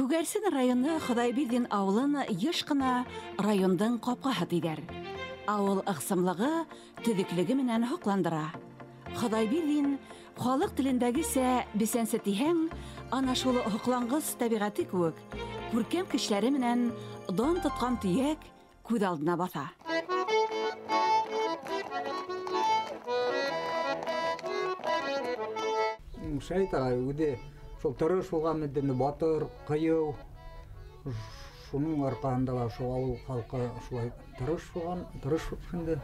Күгәрсен районы Хоҙайбирҙин ауылын йыш ҡына райондың ҡапҡаһы тиҙәр. Ауыл ыҡсымлығы, төҙөклөгө менән һоҡландыра. Хоҙайбирҙин халыҡ телендәгесә бесәнсе тиһәң, ана шул һоҡланғыс тәбиғәте кеүек күркәм кешеләре менән дан тотҡан төйәк күҙ алдына баҫа. Шәйт ағай үҙе шул тырыш булған инде, батыр, ҡыйыу. Шуның арҡаһында ла шул ауыл халҡы шулай тырыш булған, тырыш инде.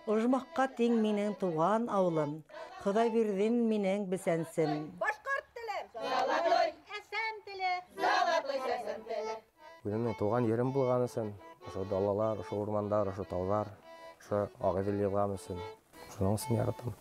Ожмахҡа тиң минең туған ауылым, Хоҙайбирҙин минең бесәнсем. Башҡорт теле, золотой, әсәм теле, золотой сәсән теле. Үҙемдең туған ерем булған өсөн, ошо далалар, ошо урмандар, ошо тауҙар, ошо Ағиҙел йылғам өсөн, шуның өсөн яратам.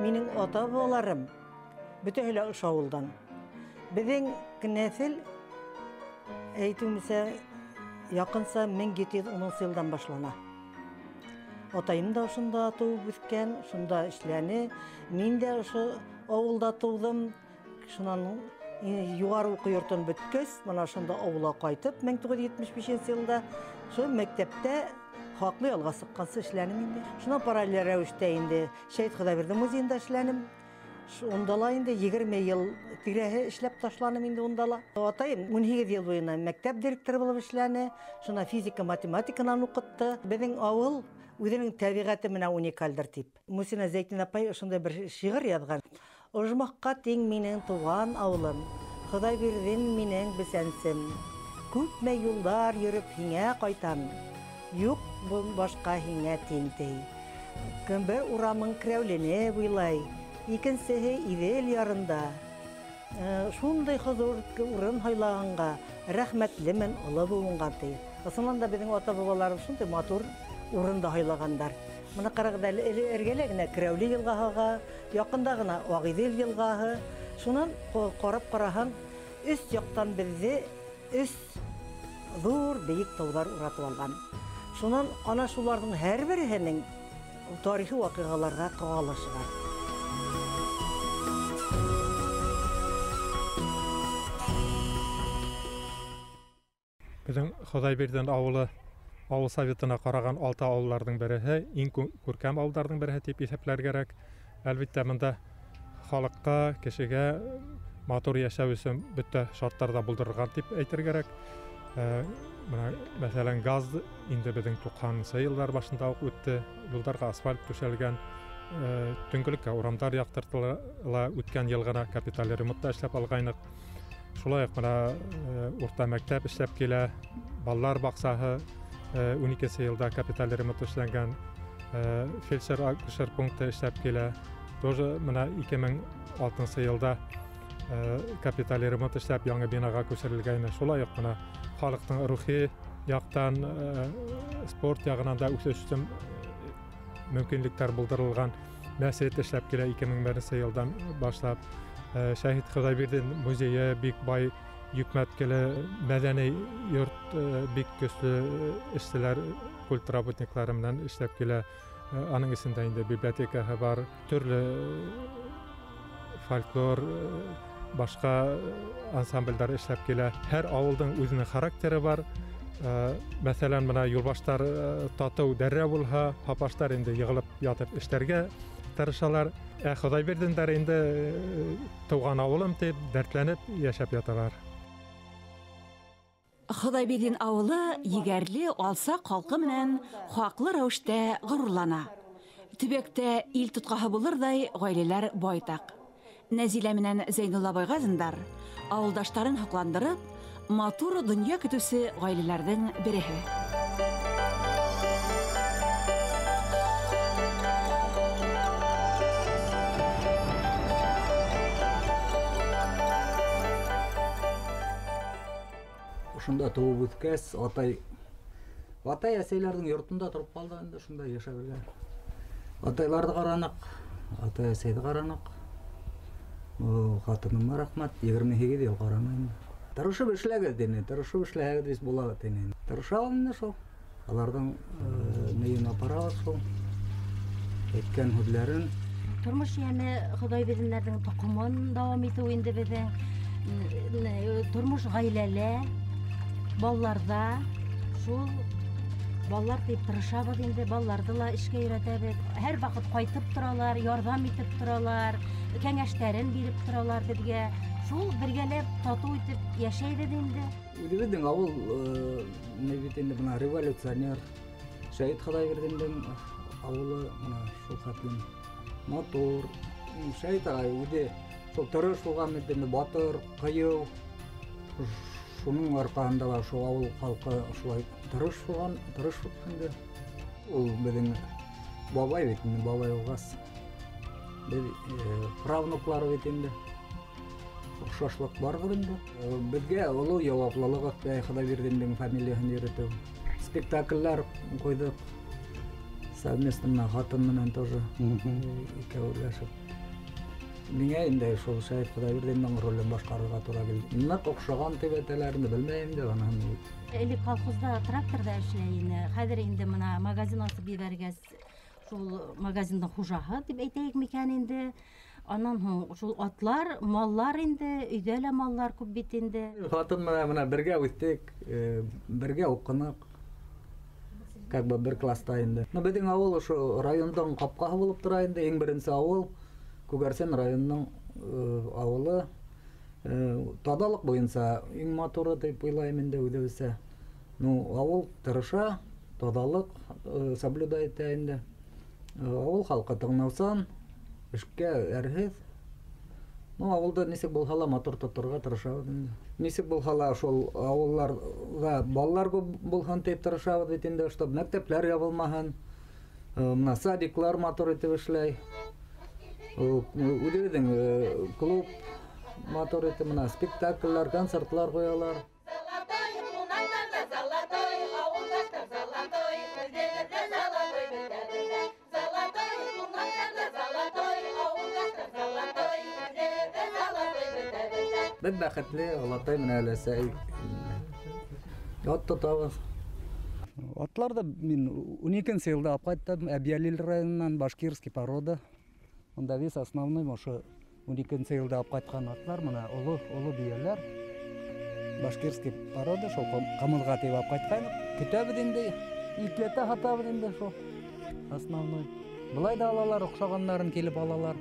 Минең ата-бабаларым бөтәһе лә ошо ауылдан. Беҙҙең нәҫел, әйтеүемсә, яҡынса 1710 йылдан башлана. Атайым да ошонда тыуып үҫкән, шунда эшләне. Мин дә ошо ауылда тыуҙым. Шунан юғары уҡыу йортон бөткәс, мына шунда ауылға ҡайтып, 1975 йылда шул мәктәптә хаҡлы ялға сыҡҡансы эшләнем инде. Шунан параллель рәүештә инде Шәйт Хоҙайбирҙе музейында эшләнем. Унда ла инде 20 йыл тирәһе эшләп ташланым инде унда ла. Атайым 18 йыл буйына мәктәп директоры булып эшләне. Шунан физика, математиканан уҡытты. Беҙҙең ауыл үҙенең тәбиғәте менән уникалдыр тип. Мусина Зәйтүн апай ошондай бер шиғыр яҙған. Ожмахҡа тиң минең туған ауылым, Хоҙайбирҙин минең бесәнсем. Күпме юлдар йөрөп һиңә ҡайтам, юҡ башҡа һиңә тиң ти. Кем бер урамың Крәүлене буйлай, икенсеһе Иҙел ярында. Шундай хозур урын һайлағанға рәхмәтлемен оло быуынға ти. Ысынлан да беҙҙең ата-бабаларыбыҙ шундай матур урында һайлағандар. Мына ҡарағыҙ әле, эргәлә генә Крәүле йылғаһыға, яҡында ғына Ағиҙел йылғаһы. Шунан ҡарап ҡараһаң, өс яҡтан беҙҙе өс ҙур бейек тауҙар уратып алған. Шунан ана шуларҙың һәр береһенең тарихи ваҡиғаларға ҡағылышы бар. Беҙҙең Хоҙайбирҙин ауылы ауыл советына ҡараған 6 ауылдарҙың береһе, иң күркәм ауылдарҙың береһе тип иҫәпләр кәрәк. Әлбиттә, бында халыҡҡа, кешегә матур йәшәү өсөн бөтә шарттар ҙа булдырылған тип әйтер кәрәк. Мына, мәҫәлән, газ инде беҙҙең 90-нсы йылдар башында уҡ үтте, юлдарға асфальт түшәлгән, төнгөлөккә урамдар яҡтыртыла, үткән йыл ғына капиталь ремонт та эшләп алғайныҡ. Шулай уҡ мына урта мәктәп эшләп килә, балалар баҡсаһы 12-нсе йылда капиталь ремонт эшләнгән, фельдшер-акушер пункты эшләп килә. Тоже мына 2006 йылда капиталь ремонт эшләп яңы бинаға күсерелгәйне. Шулай уҡ мына халыҡтың рухи яҡтан, спорт яғынан да үҫеш өсөн мөмкинлектәр булдырылған. Мәсет эшләп килә 2001 йылдан башлап. Шәһит Хоҙайбирҙин музейы бик бай йөкмәткеле, мәҙәни йорт бик көслө эшселәр, культ работниклары менән эшләп килә. Аның эсендә инде библиотекаһы бар, төрлө фольклор, башҡа ансамблдәр эшләп килә. Һәр ауылдың үҙенең характеры бар. Мәҫәлән, мына юлбаштар татыу дәррә булһа, һапаштар инде йығылып ятып эшләргә тырышалар. Ә Хоҙайбирҙиндәр инде тыуған ауылым тип дәртләнеп йәшәп яталар. Хоҙайбирҙин ауылы егәрле, алсаҡ халҡы менән хаҡлы рәүештә ғорурлана. Төбәктә ил тотҡаһы булырҙай ғаиләләр байтаҡ. Нәзилә менән Зәйнулла Байғазиндар ауылдаштарын һоҡландырып, Матур донъя көтөүсе ғаиләләрҙең береһе. Шунда тыуып үҫкәс, атай әсәйләрҙең йортонда тороп ҡалды инде, шунда йәшәп бергә. Атайларҙы ҡараныҡ, атай әсәйҙе ҡараныҡ. Ҡатыныма рәхмәт, 28 йыл ҡараны инде. Тырышып эшләгеҙ тине, тырышып эшләһәгеҙ бит була тине. Тырышабыҙ инде шул. Аларҙың нейен апарабыҙ шул. Әйткән һүҙҙәрен. Тормош йәме Хоҙайбирҙиннәрҙең тоҡомон дауам итеү инде беҙҙең. Тормош ғаиләлә, балаларҙа шул балалар тип тырышабыҙ инде, балаларҙы ла эшкә өйрәтәбеҙ. Һәр ваҡыт ҡайтып торалар, ярҙам итеп торалар, кәңәштәрен биреп торалар беҙгә. Шул бергәләп татыу итеп йәшәйбеҙ инде. Үҙебеҙҙең ауыл ни бит инде бына революционер Шәһит Хоҙайбирҙиндең ауылы бына шул хәтлем матур. Шәһит ағай үҙе шул тырыш булған бит инде, батыр, ҡыйыу. Шуның арҡаһында ла шул ауыл халҡы шулай тырыш булған, тырыш инде. Ул беҙҙең бабай бит инде, бабай булғас. Беҙ правнуклар бит инде. Оҡшашлыҡ барҙыр инде. Беҙгә оло яуаплылыҡ өҫтәй Хоҙайбирҙиндең фамилияһын йөрөтөү. Спектакльләр ҡуйҙыҡ. Совместно менән ҡатын менән тоже икәүләшеп. Миңә инде шул Шәһит Хоҙайбирҙиндең ролен башҡарырға тура килде. Ныҡ оҡшаған тип әйтәләр инде, белмәйем дә быныһын. Элек колхозда тракторҙа эшләй ине. Хәҙер инде бына магазин асып ебәргәс, шул магазиндың хужаһы тип әйтәйек микән инде. Анан һуң шул атлар, маллар инде, өйҙә лә маллар күп бит инде. Ҡатын менән бына бергә үҫтек, бергә уҡыныҡ. Как бы бер класста инде. Но беҙҙең ауыл ошо райондың ҡапҡаһы булып тора инде, иң беренсе ауыл. Күгәрсен районының ауылы. Таҙалыҡ буйынса иң матуры тип уйлайым инде үҙебеҙсә. Ну, ауыл тырыша, таҙалыҡ соблюдать итә инде. Ауыл халҡы тыңлаусан, эшкә әрһеҙ. Ну, ауылда нисек булһа ла матур тоторға тырышабыҙ инде. Нисек булһа ла шул ауылларҙа балалар күп булһын тип тырышабыҙ бит инде, чтоб мәктәпләр ябылмаһын. Мына садиклар матур итеп эшләй. Үҙебеҙҙең клуб матур итеп, мына спектакльләр, концертлар ҡуялар. Беҙ бәхетле, олатай менән өләсәй. Ат тотабыҙ. Атларҙы мин 12-нсе йылда алып ҡайттым, Әбйәлил районынан, башкирский порода. Унда весь основной ошо 12-нсе йылда алып ҡайтҡан атлар, мына оло бейәләр. Башкирский порода, шул ҡымыҙға тип алып ҡайтҡайныҡ. Көтәбеҙ инде, итләтә һатабыҙ инде шул основной. Былай да алалар, оҡшағандарын килеп алалар.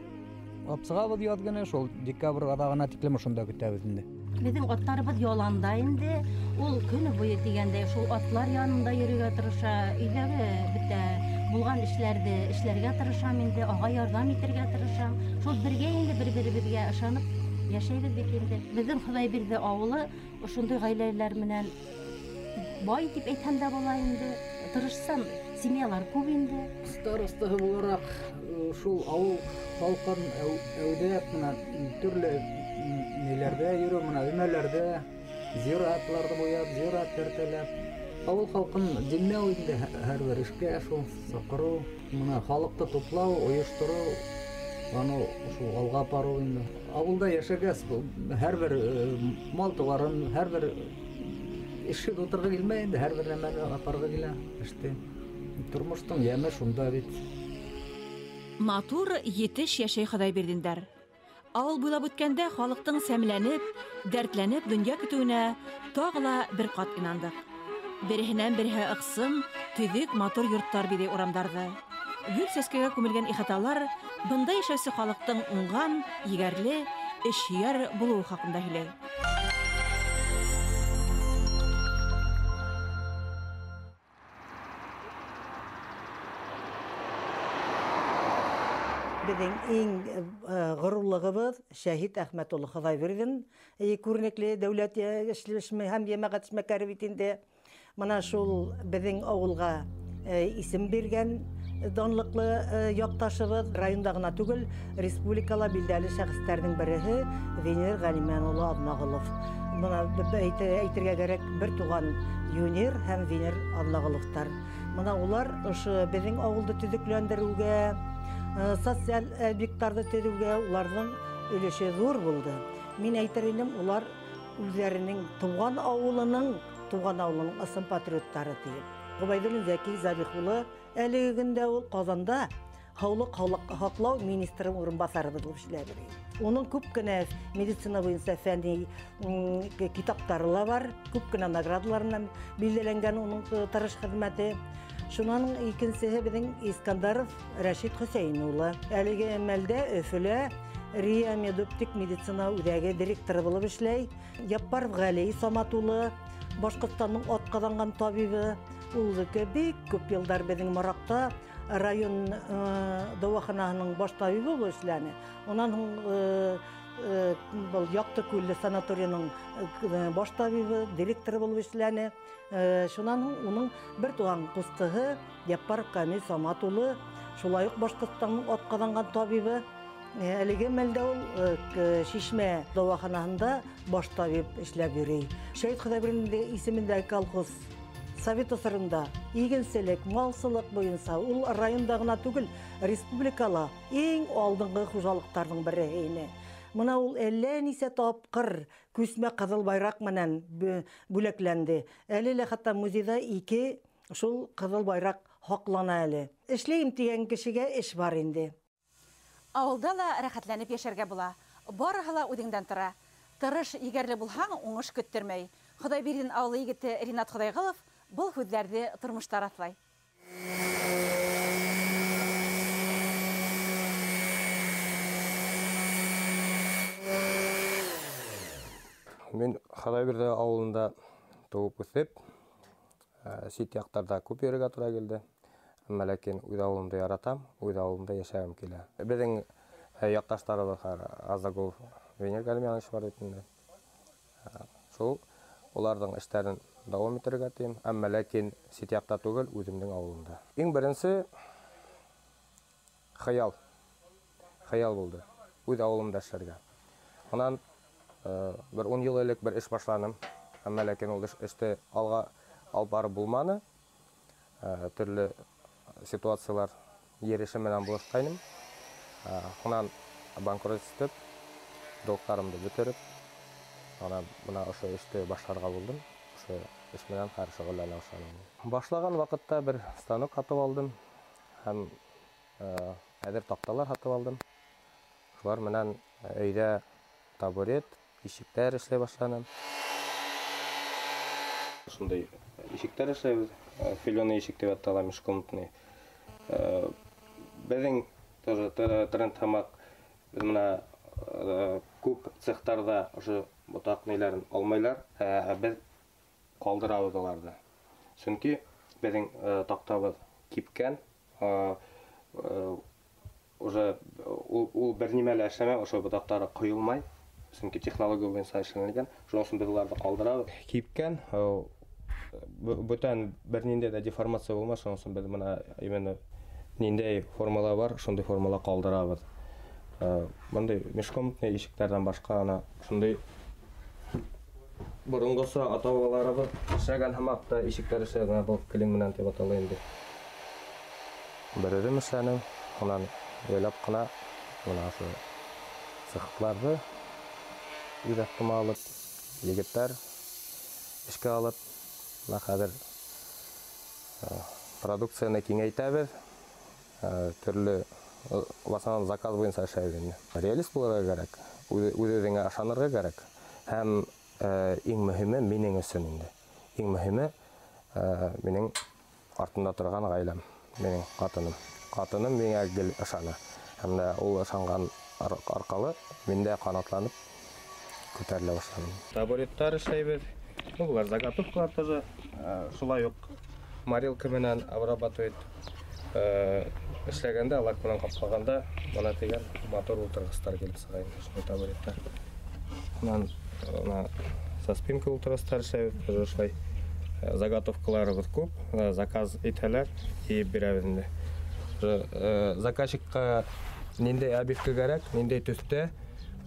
Алып сығабыҙ яҙ көнө, шул декабрь аҙағына тиклем ошонда көтәбеҙ инде. Беҙҙең аттарыбыҙ яланда инде. Ул көнө буйы тигәндәй шул атлар янында йөрөргә тырыша, өйҙәге бөтә булған эшләрҙе эшләргә тырышам инде, ағай ярҙам итергә тырышам. Шул бергә инде бер-беребеҙгә ышанып йәшәйбеҙ бит инде. Беҙҙең Хоҙайбирҙе ауылы ошондай ғаиләләр менән бай тип әйтһәм дә була инде. Тырышсам, семьялар күп инде. Старостаһы булараҡ шул ауыл халҡын әүҙәп мына төрлө ниләрҙә йөрөү, мына өмәләрҙә зиратларҙы буяп, зират кәртәләп. Ауыл халҡын димләү инде һәр бер эшкә шул саҡырыу, мына халыҡты туплау, ойоштороу, аны шул алға апарыу инде. Ауылда йәшәгәс һәр бер мал тыуарын, һәр бер эшһеҙ ултырғы килмәй инде, һәр бер нәмәне апарғы килә эште. Тормоштоң йәме шунда бит. Матур етеш йәшәй Хоҙайбирҙиндәр. Ауыл буйлап үткәндә халыҡтың сәмләнеп, дәртләнеп донъя көтөүенә тағы ла бер ҡат инандыҡ. Береһенән береһе ыҡсым, төҙөк матур йорттар биҙәй урамдарҙы. Гөл сәскәгә күмелгән ихаталар бында йәшәүсе халыҡтың уңған, егәрле, эшһөйәр булыуы хаҡында һөйләй. Беҙҙең иң ғорурлығыбыҙ Шәһит Әхмәт улы Хоҙайбирҙин, күренекле дәүләт эшме һәм йәмәғәт эшмәкәре бит инде. Мына шул беҙҙең ауылға исем биргән данлыҡлы яҡташыбыҙ, районда ғына түгел, республикала билдәле шәхестәрҙең береһе Венер Ғәлимән улы Аҙнағолов. Бына әйтергә кәрәк, бер туған Юнир һәм Венер Аҙнағоловтар. Мына улар ошо беҙҙең ауылды төҙөкләндереүгә, социаль объекттарҙы төҙөүгә уларҙың өлөшө ҙур булды. Мин әйтер инем, улар үҙҙәренең тыуған ауылының ысын патриоттары тиеп. Ғөбәйҙуллин Зәки Забих улы әлеге көндә ул Ҡазанда һаулыҡ һаҡлау министры урынбаҫары булып эшләй. Уның күп кенә медицина буйынса фәнни китаптары ла бар, күп кенә наградалар менән билдәләнгән уның тырыш хеҙмәте. Шунан икенсеһе беҙҙең Искандаров Рәшит Хөсәйен улы. Әлеге мәлдә Өфөлә РИА медоптик медицина үҙәге директоры булып эшләй. Яппаров Ғәли Самат улы, Башҡортостандың атҡаҙанған табибы. Ул бик күп йылдар беҙҙең Мараҡта район дауаханаһының баш табибы булып эшләне. Унан һуң был Яҡты Күлле санаторийының баш табибы, директоры булып эшләне. Шунан һуң уның бер туған ҡустыһы Яппаров Камил Самат улы, шулай уҡ Башҡортостандың атҡаҙанған табибы. Әлеге мәлдә ул Шишмә дауаханаһында баш табип эшләп йөрөй. Шәһит Хоҙайбирҙин исемендәге колхоз совет осоронда игенселек, малсылыҡ буйынса ул районда ғына түгел, республикала иң алдынғы хужалыҡтарҙың береһе ине. Мына ул әллә нисә тапҡыр күсмә ҡыҙыл байраҡ менән бүләкләнде. Әле лә хатта музейҙа 2 шул ҡыҙыл байраҡ һаҡлана әле. Эшләйем тигән кешегә эш бар инде. Ауылда ла рәхәтләнеп йәшәргә була. Барыһы ла үҙеңдән тора. Тырыш, егәрле булһаң, уңыш көттөрмәй. Хоҙайбирҙин ауылы егете Ринат Хоҙайғолов был һүҙҙәрҙе тормошта раҫлай. Мин Хоҙайбирҙе ауылында тыуып үҫеп, сит яҡтарҙа күп йөрөргә тура килде. Әммә ләкин үҙ ауылымды яратам, үҙ ауылымда йәшәгем килә. Беҙҙең яҡташтарыбыҙ Аҙнағолов Венер Ғәлимәнович бар бит инде. Шул уларҙың эштәрен дауам итергә тием, әммә ләкин сит яҡта түгел, үҙемдең ауылымда. Иң беренсе хыял. Хыял булды. Үҙ ауылымда эшләргә. Унан бер 10 йыл элек бер эш башланым, әммә ләкин ул эште алға алып барып булманы. Төрлө ситуациялар ер эше менән булышҡайным. Унан банкрот итеп, долгтарымды бөтөрөп, ана бына ошо эште башларға булдым. Ошо эш менән хәҙер шөғөлләнә башланым. Башлаған ваҡытта бер станок һатып алдым һәм әҙер таҡталар һатып алдым. Шулар менән өйҙә табурет, ишектәр эшләй башланым. Шундай ишектәр эшләйбеҙ. Филеный ишек тип атала, межкомнатный. Беҙҙең тоже тренд һымаҡ, беҙ бына күп цехтарҙа ошо ботаҡ ниләрен алмайлар, ә беҙ ҡалдырабыҙ уларҙы. Сөнки беҙҙең таҡтабыҙ кипкән, уже ул бер нимә лә эшләмәй, ошо ботаҡтары ҡойолмай, сөнки технология буйынса эшләнелгән. Шуның өсөн беҙ уларҙы ҡалдырабыҙ. Кипкән, бүтән бер ниндәй ҙә деформация булмай, шуның өсөн беҙ бына именно ниндәй формала бар, шундай формала ҡалдырабыҙ. Бындай межкомнатный ишектәрҙән башҡа ана шундай боронғоса ата-бабаларыбыҙ эшләгән һымаҡ та ишектәр эшләгән, был килем менән тип атала инде. Бер үҙем эшләнем, унан уйлап ҡына бына ошо цехтарҙы үҙ аҫтыма алып, егеттәр эшкә алып, бына хәҙер продукцияны киңәйтәбеҙ, төрлө в основном заказ буйынса эшләйбеҙ инде. Реалист булырға кәрәк, үҙ-үҙеңә ышанырға кәрәк. Һәм иң мөһиме минең өсөн инде. Иң мөһиме минең артымда торған ғаиләм, минең ҡатыным. Ҡатыным миңә гел ышана. Һәм дә ул ышанған арҡалы мин дә ҡанатланып күтәрелә башланым. Табуреттар эшләйбеҙ. Улар заготовкалар тоже шулай уҡ морилка менән обрабатывать Эшләгәндә, лак менән ҡаплағанда бына тигән матур ултырғыстар килеп сыға инде, шундай табуреттар. Унан бына со спинкой ултырғыстар эшләйбеҙ, тоже шулай заготовкаларыбыҙ күп, заказ итәләр, йыйып бирәбеҙ инде. Заказчикка ниндәй обивка кәрәк, ниндәй төҫтә,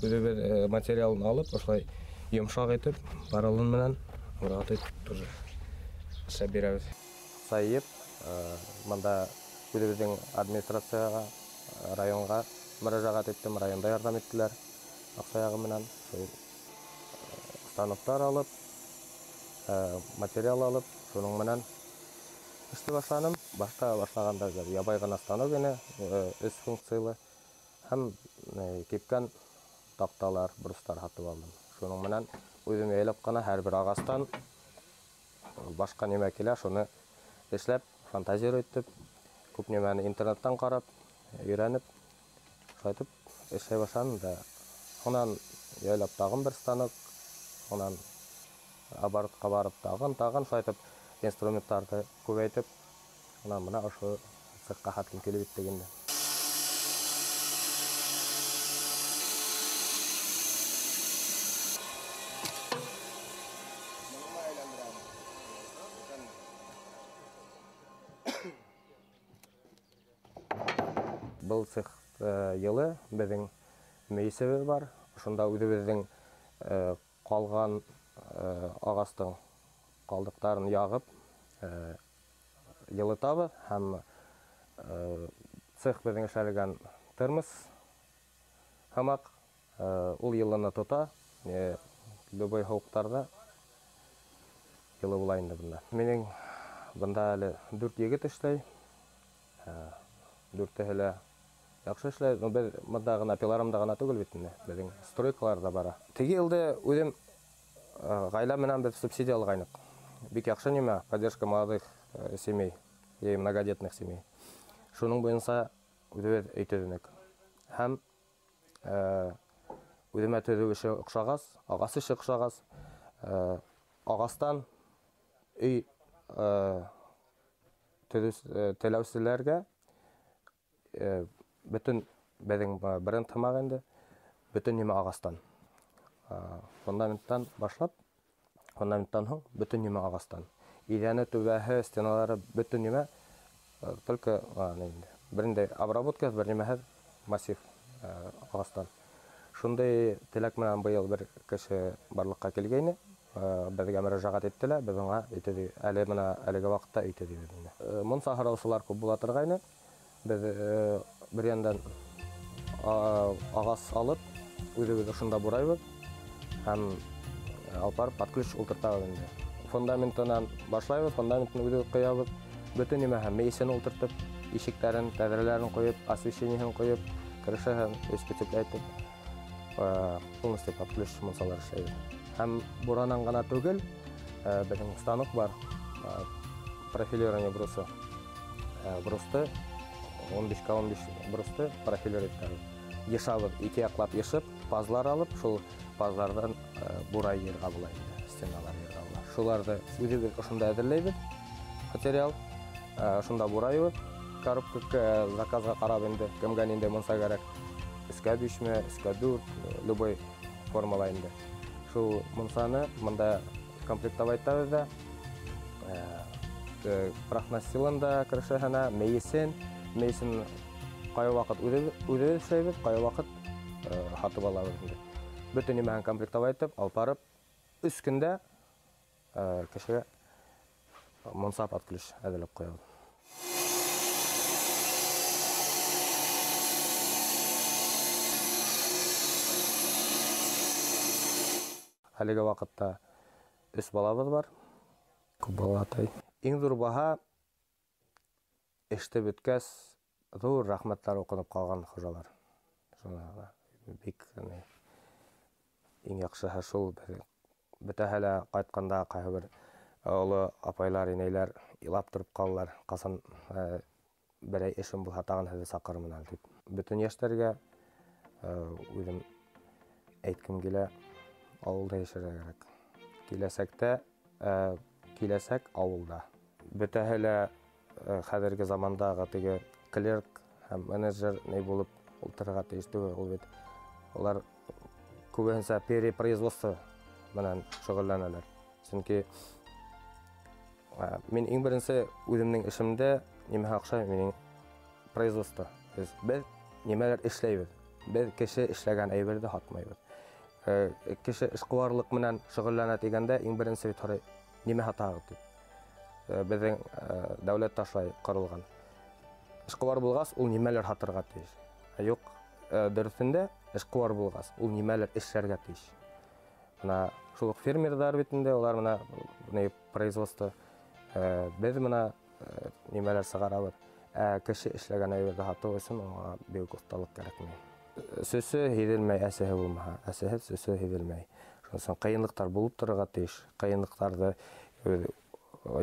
үҙебеҙ материалын алып, ошолай йомшаҡ итеп, поролон менән урап итеп тоже эшләп бирәбеҙ. Сайып, бында үҙебеҙҙең администрацияға, районға мөрәжәғәт иттем, районда ярҙам иттеләр аҡса яғы менән. Шул станоктар алып, материал алып, шуның менән эшли башланым. Башта башлағанда ябай ғына станок ине, өс функциялы һәм кипкән таҡталар, брустар һатып алдым. Шуның менән үҙем яйлап ҡына һәр бер ағастан башҡа нимә килә, шуны эшләп, фантазировать итеп, күп нимәне интернеттан ҡарап, өйрәнеп, шулай итеп эшләй башланым да. Унан яйлап тағын бер станок, унан оборотҡа барып тағын, шулай итеп инструменттарҙы күбәйтеп, унан бына ошо цехҡа хәтлем килеп еттек инде. Был цех йылы беҙҙең мейесебеҙ бар. Ошонда үҙебеҙҙең ҡалған ағастың ҡалдыҡтарын яғып йылытабыҙ һәм цех беҙҙең эшләгән термос һымаҡ, ул йылыны тота, любой һыуыҡтарҙа йылы була инде бында. Минең бында әле 4 егет эшләй, дүртеһе лә яҡшы эшләй. Но беҙ бында ғына, пилорамда ғына түгел бит инде, беҙҙең стройкалар ҙа бара. Теге йылды үҙем ғаилә менән беҙ субсидия алғайныҡ. Бик яҡшы нимә, поддержка молодых семей и многодетных семей. Шуның буйынса үҙебеҙ өй төҙөнөк. Һәм үҙемә төҙөү эше оҡшағас, ағас эше оҡшағас, ағастан өй төҙөү теләүселәргә бөтөн беҙҙең бренд һымаҡ инде, бөтөн нимә ағастан. Фундаменттан башлап, фундаменттан һуң бөтөн нимә ағастан. Иҙәне, түбәһе, стеналары, бөтөн нимә, только бер ниндәй обработка, бер нимәһеҙ, массив ағастан. Шундай теләк менән быйыл бер кеше барлыҡҡа килгәйне, беҙгә мөрәжәғәт итте лә, беҙ уңа өй төҙөй, әле бына әлеге ваҡытта өй төҙөйбөҙ инде. Мунса һораусылар күп була торғайны. Беҙ бер яндан ағас алып, үҙебеҙ ошонда бурайбыҙ һәм алып барып под ключ ултыртабыҙ инде. Фундаментынан башлайбыҙ, фундаментын үҙебеҙ ҡоябыҙ, бөтөн нимә һәм мейесен ултыртып, ишектәрен, тәҙрәләрен ҡуйып, освещениеһын ҡуйып, крышаһын өс-петеп, полностью под ключ мунсалар эшләйбеҙ. Һәм буранан ғына түгел, беҙҙең станок бар, профилирование брусы. Брусты, 15-ка 15 брусты профилировать итәбеҙ. Йышабыҙ, ике яҡлап йышып, пазлар алып, шул пазларҙан бурай йырға була инде, стеналар йырға була. Шуларҙы үҙебеҙ ошонда әҙерләйбеҙ, материал, ошонда бурайбыҙ. Коробка заказға ҡарап инде, кемгә ниндәй мунса кәрәк, өскә бишме, өскә дүрт, любой формала инде. Шул мунсаны бында комплектовать итәбеҙ ҙә, профнастилын да крышаһына, мейесен, мейесен ҡайһы ваҡыт үҙебеҙ эшләйбеҙ, ҡайһы ваҡыт һатып алабыҙ инде. Бөтөн нимәһен комплектовать итеп, алып барып, өс көндә кешегә мунса под ключ әҙерләп ҡуябыҙ. Әлеге ваҡытта өс балабыҙ бар. Күп бала атай. Иң ҙур баһа эште бөткәс, ҙур рәхмәттәр уҡынып ҡалған хужалар. Шуны бик иң яҡшыһы шул. Бөтәһе лә ҡайтҡанда ҡайһы бер оло апайлар, инәйләр илап тороп ҡалалар. Ҡасан берәй эшем булһа, тағын һеҙҙе саҡырырмын әле тип. Бөтөн йәштәргә үҙем әйткем килә, ауылда йәшәргә кәрәк. Киләсәктә, киләсәк ауылда. Бөтәһе лә хәҙерге замандағы теге клерк Һәм менеджер ни булып ултырырға тейеш түгел, ул бит улар күбеһенсә перепроизводство менән шөғөлләнәләр. Сөнки мин иң беренсе үҙемдең эшемдә нимәгә оҡшай, минең производство. Беҙ нимәлер эшләйбеҙ. Беҙ кеше эшләгән әйберҙе һатмайбыҙ. Кеше эшҡыуарлыҡ менән шөғөлләнә тигәндә иң беренсе бит һорай, нимә һатаһығыҙ тип. Беҙҙең дәүләт тә шулай ҡоролған. Эшҡыуар булғас, ул нимәлер һатырға тейеш. Юҡ, дөрөҫөндә эшҡыуар булғас, ул нимәлер эшләргә тейеш. Бына шул уҡ фермерҙар бит инде, улар бына производство, беҙ бына нимәлер сығарабыҙ. Ә кеше эшләгән әйберҙе һатыу өсөн уға бик оҫталыҡ кәрәкмәй. Сөсө һиҙелмәй, әсәһе булмаһа, әсәһе сөсө һиҙелмәй. Шуның өсөн ҡыйынлыҡтар булып торорға тейеш. Ҡыйынлыҡтарҙы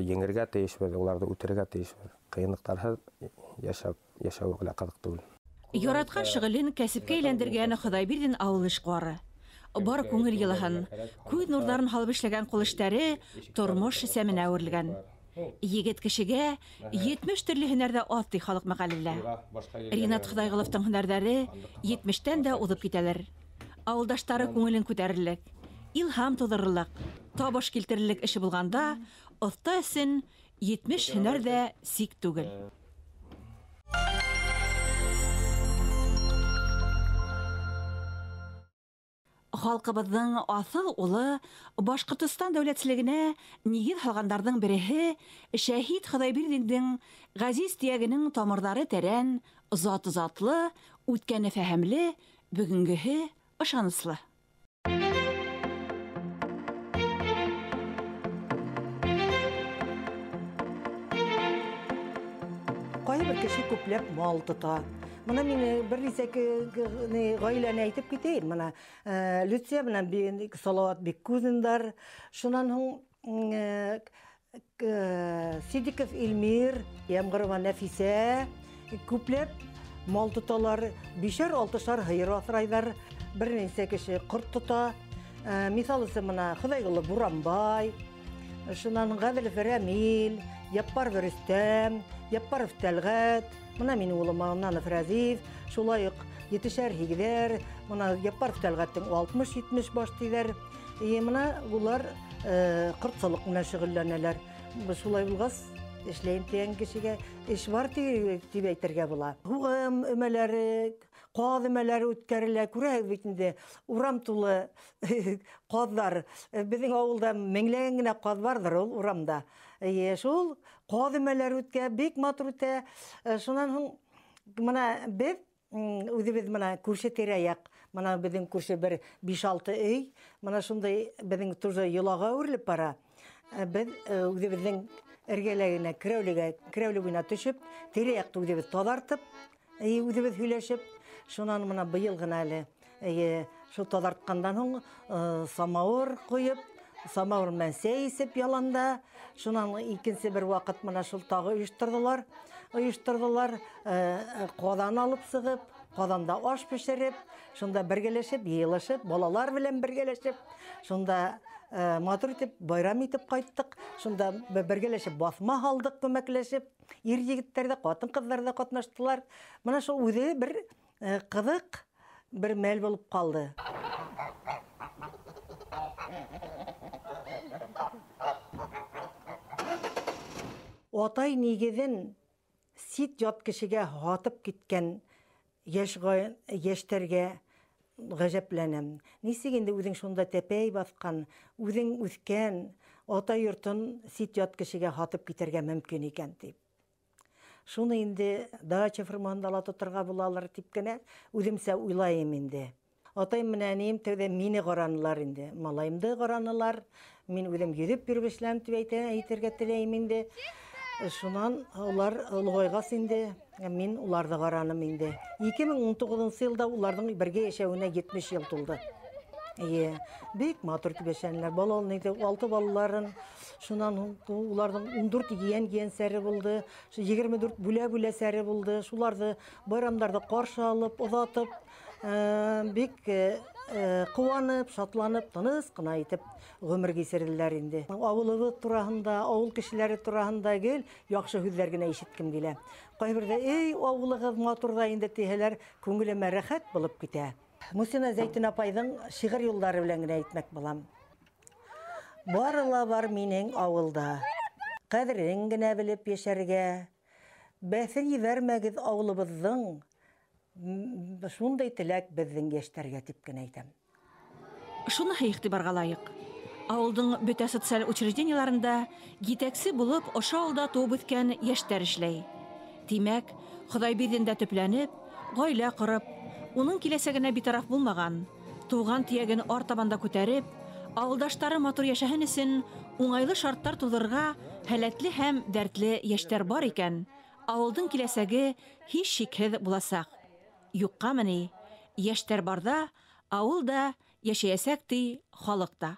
еңергә тейешбеҙ, уларҙы үтергә тейешбеҙ. Ҡыйынлыҡтарһыҙ йәшәү лә ҡыҙыҡ түгел. Яратҡан шөғөлөн кәсепкә әйләндергән Хоҙайбирҙин ауыл эшҡыуары. Бар күңел йылыһын, күҙ нурҙарын һалып эшләгән ҡул эштәре тормош сәменә әүерелгән. Егет кешегә 70 төрлө һөнәрҙә аҙ ти халыҡ мәҡәлелә. Ринат Хоҙайғоловтың һөнәрҙәре 70-тән дә уҙып китәләр. Ауылдаштары күңелен күтәрерлек, илһам тыуҙырырлыҡ, табыш килтерерлек эше булғанда, оҫта өсөн 70 һөнәр ҙә сик түгел. Халҡыбыҙҙың аҫыл улы Башҡортостан дәүләтселегенә нигеҙ һалғандарҙың береһе Шәһит Хоҙайбирҙиндең ғәзиз төйәгенең тамырҙары тәрән, заты затлы, үткәне фәһемле, бөгөнгөһө ышаныслы. Ҡайһы бер кеше күпләп мал тота. Мына мин бер нисә ғаиләне әйтеп китәйем. Мына Люция менән Салауат Биккузиндар, шунан һуң Сидиков Илмир, Ямғырова Нәфисә күпләп мал тоталар, 5-6 һыйыр аҫрайҙар, бер нисә кеше ҡорт тота. Миҫал өсөн мына Хоҙайғоло Буранбай, шунан Ғәҙелов Рәмил, Яппаров Рөстәм, Яппаров Тәлғәт, мына минең улым Маннанов Рәзиф, шулай уҡ 7-8-ҙәр, мына Яппаров Тәлғәттең 60-70 баш тиҙәр. Мына улар ҡортсолоҡ менән шөғөлләнәләр. Шулай булғас, эшләйем тигән кешегә эш бар тип әйтергә була. Һуғым өмәләре, ҡаҙ өмәләре үткәрелә. Күрәһегеҙ бит инде, урам тулы ҡаҙҙар. Беҙҙең ауылда меңләгән генә ҡаҙ барҙыр ул урамда. Шул ҡаҙ өмәләре үткә, бик матур үтә. Шунан һуң мына беҙ үҙебеҙ мына күрше тирә-яҡ, мына беҙҙең күрше бер 5-6 өй, мына шундай беҙҙең тоже йолаға әүерелеп бара. Беҙ үҙебеҙҙең эргәләгенә, Керәүле буйына төшөп, тирә-яҡты үҙебеҙ таҙартып, үҙебеҙ һөйләшеп, шунан мына быйыл ғына әле шул таҙартҡандан һуң самауыр ҡуйып, самауыр менән сәй эсеп яланда, шунан икенсе бер ваҡыт мына шул тағы ойошторҙолар, ҡаҙан алып сығып, ҡаҙанда аш бешереп, шунда бергәләшеп, йыйылышып, балалар белән бергәләшеп, шунда матур итеп, байрам итеп ҡайттыҡ, шунда бергәләшеп баҫма һалдыҡ, күмәкләшеп, ир егеттәр ҙә, ҡатын-ҡыҙҙар ҙа ҡатнаштылар. Мына шул үҙе бер ҡыҙыҡ бер мәл булып ҡалды. Атай нигеҙен сит ят кешегә һатып киткән йәштәргә ғәжәпләнәм. Нисек инде үҙең шунда тәпәй баҫҡан, үҙең үҫкән атай йортон сит ят кешегә һатып китергә мөмкин икән тип. Шуны инде дача формаһында ла тоторға булалыр тип кенә үҙемсә уйлайым инде. Атайым менән әнейем тәүҙә мине ҡаранылар инде, малайымды ҡаранылар. Мин үҙем йөҙөп йөрөп эшләм тип әйтергә теләйем инде. Шунан улар олоғайғас инде, мин уларҙы ҡараным инде. 2019 йылда уларҙың бергә йәшәүенә 70 йыл тулды. Бик матур итеп йәшәнеләр. Балалы инде, 6 балаларын, шунан уларҙың 14 ейән-ейәнсәре булды, 24 бүлә-бүләсәре булды. Шуларҙы байрамдарҙы ҡаршы алып, оҙатып, бик Ҡыуанып, шатланып, тыныс ҡына итеп ғүмер кисерҙеләр инде. Ауылыбыҙ тураһында, ауыл кешеләре тураһында гел яҡшы һүҙҙәр генә ишеткем килә. Ҡайберҙә, эй, ауылығыҙ матур ҙа инде тиһәләр, күңелемә рәхәт булып китә. Мусина Зәйтүн апайҙың шиғыр юлдары белән генә әйтмәк булам. Бары ла бар минең ауылда, ҡәҙерен генә белеп йәшәргә. Бәҫен ебәрмәгеҙ ауылыбыҙҙың, шундай теләк беҙҙең йәштәргә тип кенә әйтәм. Шуныһы иғтибарға лайыҡ. Ауылдың бөтә социаль учреждениеларында етәксе булып ошо ауылда тыуып үҫкән йәштәр эшләй. Тимәк, Хоҙайбирҙиндә төпләнеп, ғаилә ҡороп, уның киләсәгенә битараф булмаған, тыуған төйәген артабан да күтәреп, ауылдаштары матур йәшәһен өсөн уңайлы шарттар тыуҙырырға һәләтле һәм дәртле йәштәр бар икән, ауылдың киләсәге һис шикһеҙ буласаҡ. Юҡҡамы ни, йәштәр барҙа, ауыл да йәшәйәсәк ти халыҡ та.